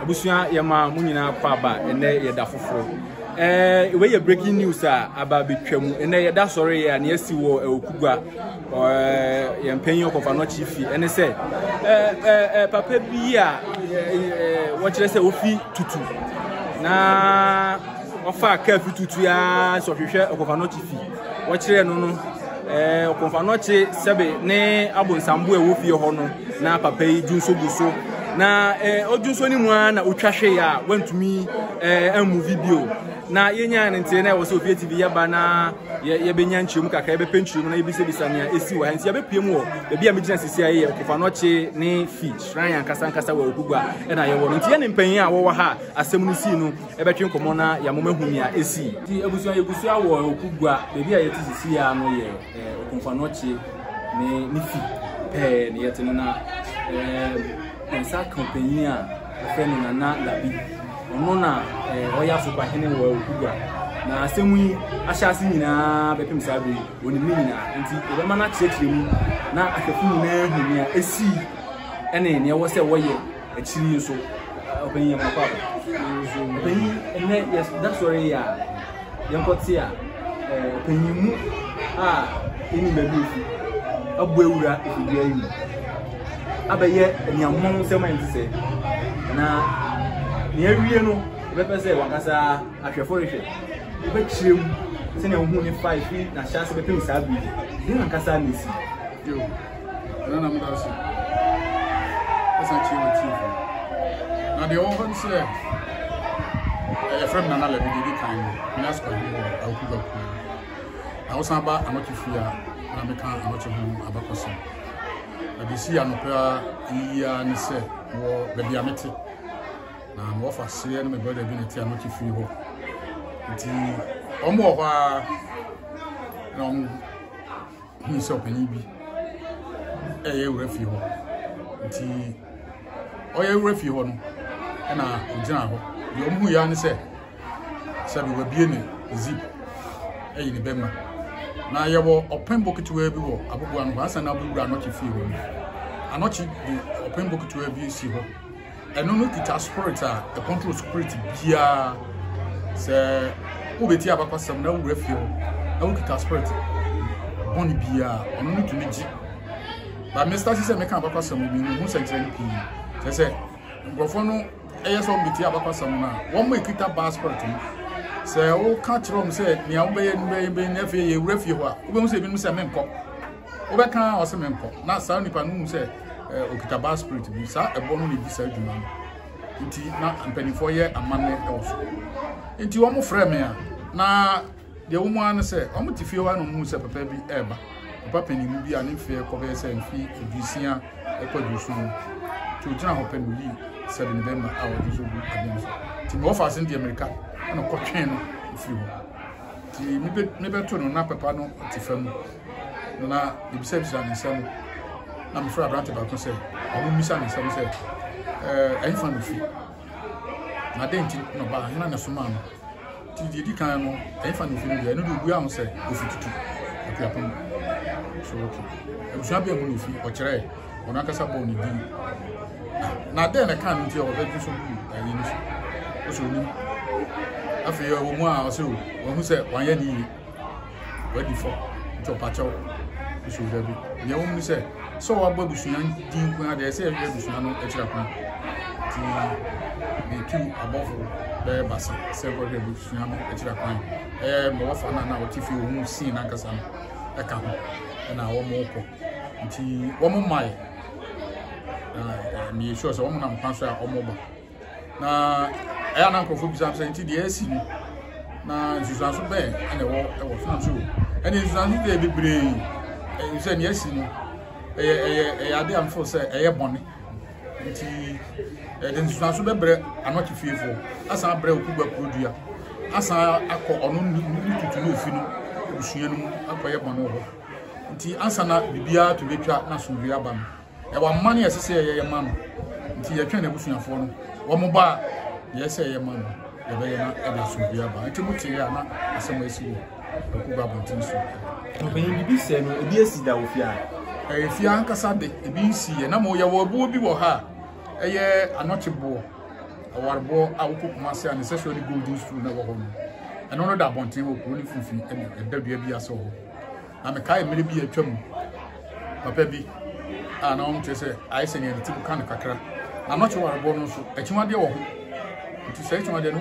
Abusua yɛma mo nyinaa kɔ aba ɛnɛ yɛda foforɔ. Ɛɛ wei yɛ breaking news a aba abɛtwa mu. Ɛnɛ yɛda sɔre yɛ a nea asi wɔ Okugua ɛɛ yɛn panyin ɔkɔfa no akyi fi ɛne sɛ ɛɛ ɛɛ papa bi a ɛɛ wɔkyerɛ sɛ ofi tutu na ɔfaa kaa fi tutu ara sɛ ɔhwehwɛ ɔkɔfa no akyi fi wɔkyerɛ no no ɛɛ ɔkɔfa no akyi sɛbe ne abonsambo a ɛwɔ fie hɔ no na papa yi dwonso gu so na ɛɛ ɔdwonso ne mu ara na otwa hwee a wantumi ɛɛ ammuvi bio na yɛnyaa no nti na ɛwɔ sɛ ofie tv yɛba na yɛbɛnya nkyerɛmu kakra yɛbɛpɛ nkyerɛmu na yɛbisabisa nea ɛsi wɔ ha nti yɛbɛpue mu wɔ baabi a megyina sisi a yɛyɛ ɔkɔfa no ɔkye ne fi shrine ankasa ankasa wɔ Okugua ɛna yɛwɔ no nti yɛne mpanyin a wɔwɔ ha asɛm no sii no ɛbɛtwe nkɔmmɔ na yɛamoma hu nea ɛsii. Nti abusua yɛgu so wɔ Okugua baabi a yɛte sisi a no yɛ Okomfo-Anokye ne ne fi pɛɛ ne yɛte no na yɛn nsa ka ɔpanyin a wɔfrɛ no Nana Labi. Ɔno na ɔyɛ asopahene wɔ Okugua. Na asɛm yi ahyɛ ase nyinaa bɛpem saa bere yi, onim ne nyinaa. Nti yɛbɛma no akyerɛkyerɛ mu na ahwɛfo nyinaa ahu nea esii ne nea ɛwɔ sɛ wɔyɛ akyiri yi nso. Ɔpanyin yɛn akɔ aba. Ɔpanyin ɛnɛ yɛda sɔre yi a yɛnkɔte a ɔpanyin mu a yɛnim baabi ofi abɔ awura efidua yi mu abɛyɛ aniammɔn nsɛm a ɛnte sɛ na nea awie no yɛbɛpɛ sɛ wankasa ahwɛfo rehwɛ wobɛkyerɛ mu sɛnea wohu ne fa efi n'ahyɛ ase bɛpem saa bere yi deɛ ankasa na esi. Yo, ɛna na meda ase. Ɛsan kyerɛ wɔ tiefo. Na deɛ ɛwɔ hɔ ne sɛ yɛfrɛ me Nana Labi deɛ ɛdi kan no meyɛ asopahene wɔ Awukuga kuo. Na wosan ba Anɔkye fie a na meka Anɔkye ho abakɔsɛm. Na deɛ ɛsii anɔpa yi ara ne sɛ wɔ baabi a mete na mewɔ fa seɛ ne me brɔda bi na ɛte Anɔkye fie hɔ. Nti wɔn wɔ hɔ ara na wɔn hui sɛ ɔpanyin bi ɛyɛ wura fie hɔ nti ɔyɛ wura fie hɔ no ɛna ɔgyina hɔ deɛ ɔmo hu ya ne sɛ sɛbi wabie ne zip ɛyi ne bɛma na yɛwɔ ɔpɛnbo ketewa bi wɔ aboboa no hɔ ansa na abɛwura anɔkye fie hɔ no anɔkye de ɔpɛnbo ketewa bi si hɔ Ɛno no kita spirit a ɛcontrol spirit biara. Sɛ wobɛti abakwasɛm na wowura fie hɔ na wokita spirit bɔne biara, ɔno no tumi gye. Ba me start sɛ meka abakwasɛm mi no ho sɛnkyerɛnne pii. Kyerɛ sɛ nkurɔfoɔ no ɛyɛ sɛ wɔbɛti abakwasɛm no a wɔn a ɛkita baa spirit no sɛ woka kyerɛ wɔn sɛ nea wobɛyɛ no bɛyɛ bɛyɛ na afei yɛwura fie hɔ a wobɛhu sɛ ebinom sɛ menkɔ Wobɛka a ɔse menkɔ na saa nipa no hu sɛ okita bad spirit bi saa ɛbɔ no na ɛdi saa adwuma no nti na mpanimfoɔ yɛ amanne wɔ so nti wɔn frɛ me a na deɛ wɔn ara ne sɛ wɔn te fie hɔ na wɔn hu sɛ papa bi ɛreba papa panin bi a ne mfeɛ kɔ bɛyɛ sɛ mfe aduosia ɛkɔ aduoson nti ogyina hɔ pɛ na oyi sɛbi ne bɛrima a ɔde nso gu adeɛ no so nti mewɔ faase no deɛ mmirika ɛna ɔkɔtwɛn no firi hɔ nti mebɛto no na papa no te fam na mebisabisa ne nsɛm na mefrɛ aberante baako sɛ ɔno mmisa ne nsɛm sɛ ɛhefa na ofi na dɛn nti na ɔbaa hena na ɛsomaa no nti deɛ ɛdi kan no ɛhefa na ofi no deɛ ɛno deɛ obua ho sɛ ofi tutu akuapem so okay abusua bɛn mu na ofi ɔkyerɛɛ ɔno ankasa bɔɔ ne din na dɛn na ɛkaa no nti a ɔbɛdwe so gu ayi no so ɔsɛ onim afei ɛwɔ mu a ɔsɛ o wahu sɛ wanyɛ ne yie wadi fɔ nti ɔpa kyɛw nso dabi nea ɛwɔ mu ne sɛ sɛ wabɔ abusua din nko ara deɛ ɛsɛ yɛhwɛ abusua no akyira kwan nti metu abɔfo bɛyɛ basa sɛ nkɔhwɛ abusua no akyira kwan ɛyɛ mewɔfa no a na ɔte fie ɔhu sii n'ankasa no ɛka ho ɛna wɔn kɔ nti wɔn mmae na meyɛ sure sɛ wɔn nam kwan so a wɔn ba Na ɛyɛ a na nkurɔfoɔ bisa sɛ nti deɛ asi no na nsusuanso bɛn na ɛwɔ ɛwɔ so nam so ɛne nsusuanso deɛ bebree ɛyɛ sɛ deɛ asi no ɛyɛ ɛyɛ ɛyɛ adeɛ a mfo sɛ ɛyɛ bɔne nti ɛde nsusuanso bɛbrɛ anɔkye fiefoɔ asan abrɛ okugba kuro dua asan akɔ ɔno ne tutu ne ofi no abusua no mu akɔyɛ bɔne wɔ hɔ nti ansa na biribiara to bɛtwa na asomdwoeɛ aba no Yɛwɔ amanne a ɛsɛ sɛ yɛyɛ ma no, nti yɛtwɛn n'abusuafoɔ no. Wɔn ba a, deɛ ɛsɛ yɛyɛ ma no, yɛbɛyɛ na ɛde asomdwoeɛ aba. Nti mo teeɛ a na asɛm a asi wɔ Akuba abɔnten so. Ɔpanyin, biribi sɛɛ no, ebi asi da wɔ fie ha? Ɛyɛ fie ankasa de, ebi nsiiɛ. Na mo yɛwɔ ɛboɔ bi wɔ ha a ɛyɛ anɔkye boɔ. Ɔwareboɔ a wokɔ Kumasi a ne sɛsoɔ ne Golden Stool na ɛwɔ hɔ no, ɛno no da abɔnten wɔ kuro no mfimfini ɛna ɛda dua bi ase wɔ hɔ. Na mekae mmerɛ bi a atwa mu, papa bi a na wɔn kyerɛ sɛ ayɛ sɛ nea ne ti ka no kakra. Na anɔkye wareboɔ no nso, akyiwadeɛ wɔ ho. Nti sɛ akyiwadeɛ no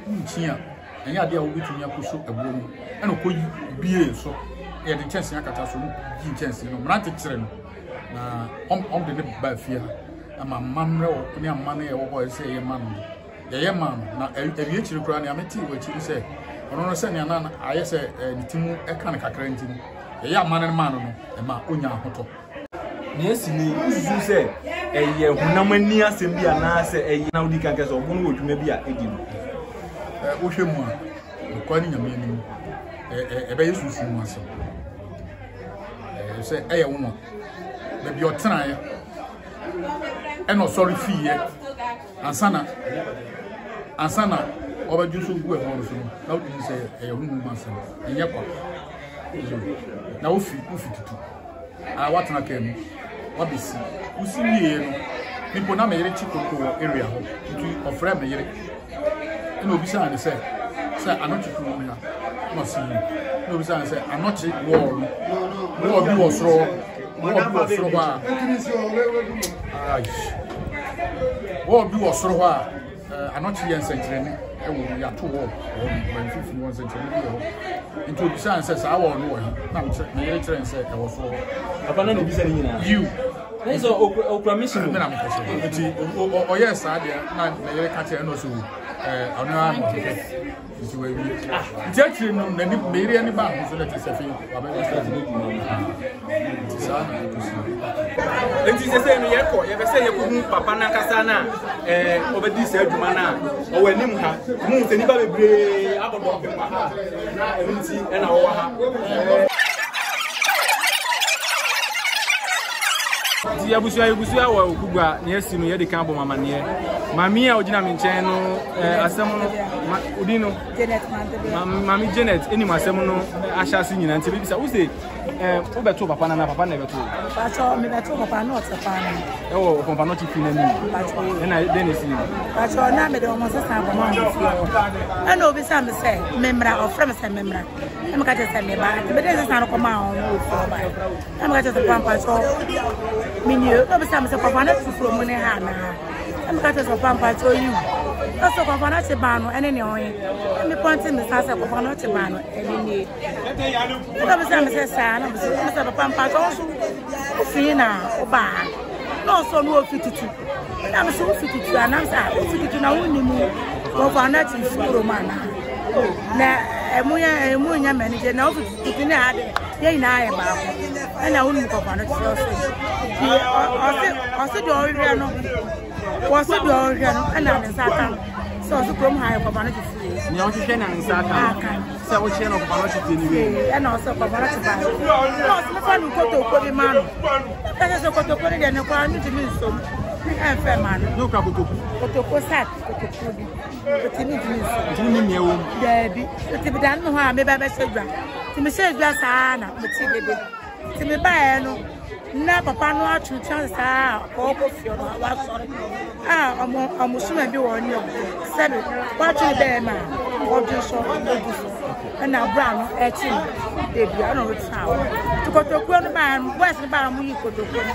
wonkyi a, ɛnyɛ adeɛ a wobɛtumi akɔso ɛboɔ mu. Ɛna ɔkɔyi bie so, yɛde nkyɛnsee akata so, yi nkyɛnsee no, mmerante kyerɛ no. Na wɔn de ne ba fie ha. Ama amammerɛ wɔ ne amanne a ɛwɔ hɔ a ɛsɛ sɛ yɛyɛ ma no no, yɛyɛ maa no. Na awie akyiri koraa, nea metee wɔ akyi ne sɛ, ɔno no sɛnea na ayɛ sɛ ne ti mu ka no kakra nti no, yɛyɛ amanne no maa no no, ɛma onya ahotɔ. Nea asi ni, Wususuw sɛ ɛyɛ honam ani asɛm bi anaasɛ ɛyɛ na wodi kan ka sɛ ɔbo no wɔ dwuma bi a edi no? Wohwɛ mu a, nokware ne Nyame anim, ɛbɛyɛ sunsum mu asɛm. Sɛ ɛyɛ nwonwa. Baabi a ɔtenaeɛ ɛna ɔsɔre fiiɛ ansa na ansa na ɔbɛdwo so gu ɛhɔ no so no na wotumi sɛ ɛyɛ honhom mu asɛm ɛnyɛ kwa na wofi wofi tutu a watena kaa mu wabɛsi wosi wieɛ no mpo na meyere kye koko wɔ area hɔ nti ɔfrɛ me yere ɛna obisaa ne sɛ sɛ anɔkye kuro mu ha na ɔsi yi na obisaa ne sɛ anɔkye wɔɔl no wɔɔl bi wɔ soro hɔ wɔɔl bi wɔ soro hɔ a wɔɔl bi wɔ soro hɔ a anɔkye yɛ nsɛnkyerɛnne ɛwɔ mu yɛato wɔɔl wɔ no mfimfini wɔ nsɛnkyerɛnne bi wɔ hɔ nti obisaa ne sɛ saa wɔɔl no wɔ he na ne yere kyerɛ ne sɛ ɛwɔ soro hɔ. Papa na ne bisa ne nyinaa. Yiw. Na sɛ okura mission o. Mena mekɛ sɛ nti ɔyɛɛ saa deɛ na ne yere ka kyerɛ ɛna ɔsɛ o ɛɛ ɔno ara na ɔhwehwɛ nti wawie nti akyire no n'ani ne yere ani baa ho so na te sɛ afei wabɛyɛ start ne dwuma no nti saa na ɛkɔsi. Nti sɛ sɛ no yɛkɔ yɛbɛ sɛ yɛkɔhu papa n'ankasa no a ɛɛ ɔbɛdi saa adwuma no a ɔwɔ anim ha mu sɛ nnipa bebree abɔ dɔmpem wɔ ha na ɛno nti ɛna ɔwɔ ha. Nti abusua yɛgusua wɔ Okugua nea asi no yɛde kan abɔ mo amaneɛ. Maame a ogyina me nkyɛn no eh, asɛm no ma odi no Janet Mandela. Ma, maame Janet enim asɛm no ahyɛ ase nyinaa nti bebisa wo se eh, wobɛto papa no anaa papa na ɛbɛto wo? Pacho, mebɛto papa na ɔte kwan no. Ɛwɔ ɔpɔmpa no fi n'anim. Pacho. Ɛna dɛn na esi no? Pacho, na mede wɔn sesa akɔma wɔn fie hɔ. Ɛna obisa me sɛ memmra, ɔfrɛ me sɛ memmra. Na meka kyerɛ sɛ meba. Nti mede sesa no kɔmaa wɔn wɔ fie hɔ bae. Na meka kyerɛ sɛ papa mpakyɛ menie. Na obisa me sɛ papa no te kurom ne ha anaa? Na meka kyerɛ sɛ papa mpakyɛ yiw. Na ɔsɛ papa no kye baa no ɛne nea ɔyɛ. Na mepɔnte me sa sɛ papa no kye baa no ɛne nie. Na obisa me sɛ saa. Na mese papa mpakyɛ wo nso wofii na wobaa ha. Na ɔsɛ ɔno ofi tutu. Na mese wofi tutu a? Na mese ah wofi tutu na wonni mu papa no kye fi kurom anaa? Na ɛmu yɛ ɛmu nyɛ m'ani gye na wofi tutu ne ha de yɛn nyinaa yɛ baako ɛna wonim kɔfa no kyerɛ ɔse ɔse ɔse deɛ ɔhwehwɛ no wɔse deɛ ɔhwehwɛ no ɛna ne nsa aka no sɛ ɔse kurom ha yɛ kɔfa no te fie nea ɔhwehwɛ na ne nsa aka no sɛ wokyerɛ no kɔfa no te fie no wie ɛna ɔse kɔfa no te ba na ɔse mefa no kotoko bi ma no ɛsɛ sɛ kotoko no deɛ ne koraa mentumi nsom ɛmfɛ ma no ne wokura kotoku kotoko sack kotoku bi Nti mentumi nsi. Nti wonim nea ɛwɔ mu? Daabi. Nti meda no hɔ a meba bɛhyɛ dwa. Nti mehyɛ dwa saa na mete dede. Nti mebaeɛ no na papa no atwentwɛn saa a ɔkɔ fie no wasɔre a ɔmo ɔmo soma bi wɔ ne sɛbi watwe ne bɛrima a ɔdwe so ɔgu so ɛna abura no ɛkye no beebi a ɛna ɔretena hɔ. Nti kotokuo no baa no boys no baa ɔmo yi kotokuo no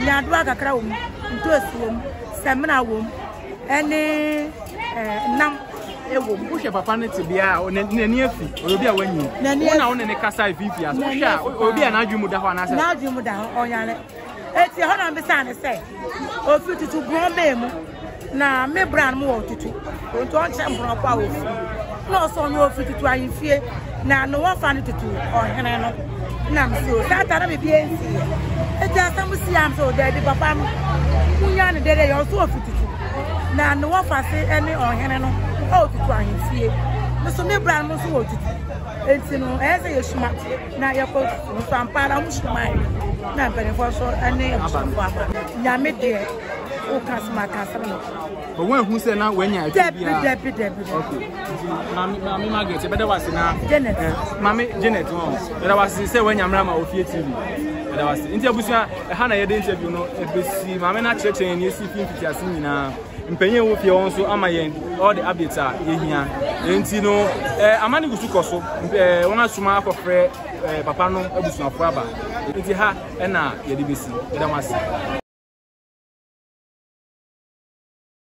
nyaadoa kakra wɔ mu ntoosi wɔ mu sɛmina wɔ mu ɛne eh, nam ɛwɔ mu. Wohwɛ papa no tebea a n'ani afi, ɔyɛ obi a wanyin. Wo na wo ne ne kasa mfimfini ase. Wohwɛ a, obi a n'adwene mu da hɔ anaasɛ? N'adwene mu da hɔ, ɔnyare. Eti ɛhɔ na mbisa ne sɛ, ofi tutu borɔn bɛn mu na me bra no mu wɔ tutu. Nti ɔnkyerɛ mborɔn kɔ a ofi. Na ɔsɛ ɔno ofi tutu ahemfie na ne wɔfa no tutu ɔhene no. Na mese o, saa ta na biribi nsi yɛ. Eti asɛm si a mese o, daabi papa no, munya ne dɛdɛ yɛ ɔso ofi tutu. Na ne wɔfa se ɛne ɔhene no ɛwɔ tutu ahemfie. Me so me bra no nso wɔ tutu. Enti no ɛyɛ sɛ yɛsuma na yɛkɔ tutu no so ampa ara wɔn suma yɛ. Na mpanimfoɔ nso ɛne abusuafoɔ aba. Nyame deɛ woka asɛm aka asɛm no. But wɔn ehu sɛ na wɔanya ɛtu biara. Dabi dabi dabi. Okay. Nti maame maame Margaret yɛbɛda wase na. Janet. Eh, maame Janet wɔn yɛda wase sɛ wɔanya mmerɛ ma ofie TV. Yɛda wase. Nti abusua ɛha na yɛde interview no ebesi maame no akyerɛkyerɛ yɛn nea esi fi mfitiase nyinaa. Mpanyin a ɛwɔ fie hɔ nso ama yɛn all the updates a yɛhia. Enti no, amane gu so kɔ so. Wɔn asoma akɔfrɛ papa no abusuafoɔ aba. Enti ha ɛna yɛde bɛsi. Yɛda mo ase.